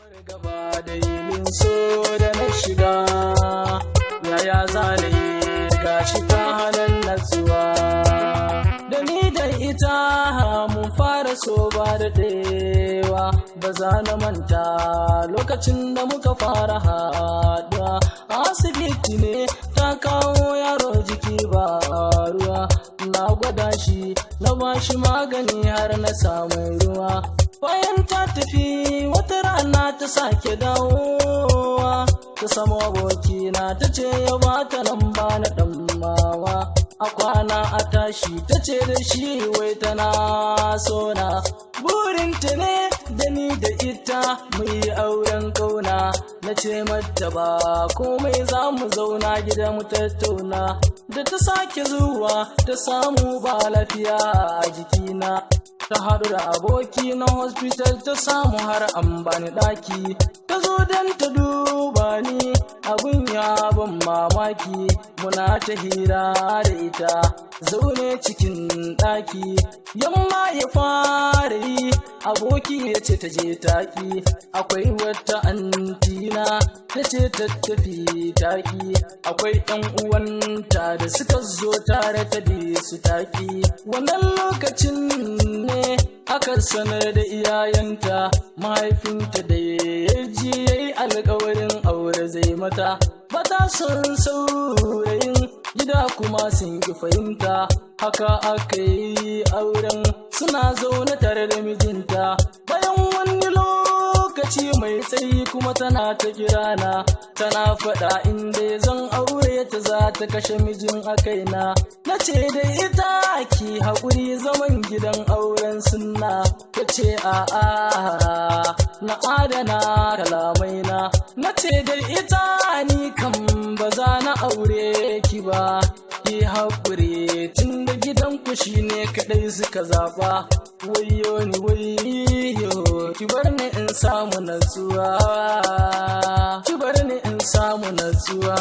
Gaba dalilin so da na shiga, yaya zane gashi ta hannun natsuwa. Da ni da ita mun fara so ba da ɗewa, ba za na manta lokacin da muka fara haɗuwa. Asibiti ne ta kawo yaro jiki ba ruwa, na gwada shi, na ba shi magani har na samu ruwa. Bayan ta tafi, wata rana ta sake dawowa, ta samu abokina, ta ce ya bata lamba na ɗan mawa. A kwana a tashi ta ce da shi wai tana sona, burinta ne da ni da ita mu yi auren kauna. Na ce mata ba komai, za mu zauna gida mu tattauna. Da ta sake zuwa, ta samu ba lafiya a jikina, ta haɗu da aboki na hospital, ta samu har an bani ɗaki. Ta zo don ta duba ni, abin ya ban mamaki. Muna ta hira da ita zaune cikin ɗaki. Yamma ya fara yi, aboki ya ce ta je taki, akwai wata antina, ta ce ta tafi taki, akwai ɗan uwanta da suka zo tare, ta bi su taki. Wannan lokacin ne aka sanar da iyayenta. Mahaifinta da ya ji, ya yi alkawarin aure zai mata. Bata son saurayin, gida kuma sun ki fahimta. Haka aka yi auren, suna zaune tare da mijinta. Bayan wani lokaci mai tsayi kuma tana ta kirana, tana faɗa inda zan aure ta za ta kashe mijin a kaina. Na ce da ita ki haƙuri, zaman gidan auren sunna. Ta ce a'a, na adana kalamaina. Na ce da ita ni kam ba za na aure ki ba, ki haƙuri, tun da gidanku shine kaɗai suka zaɓa. Wayo ni wayo, ki bar ni in samu natsuwa, ki bar ni in samu natsuwa.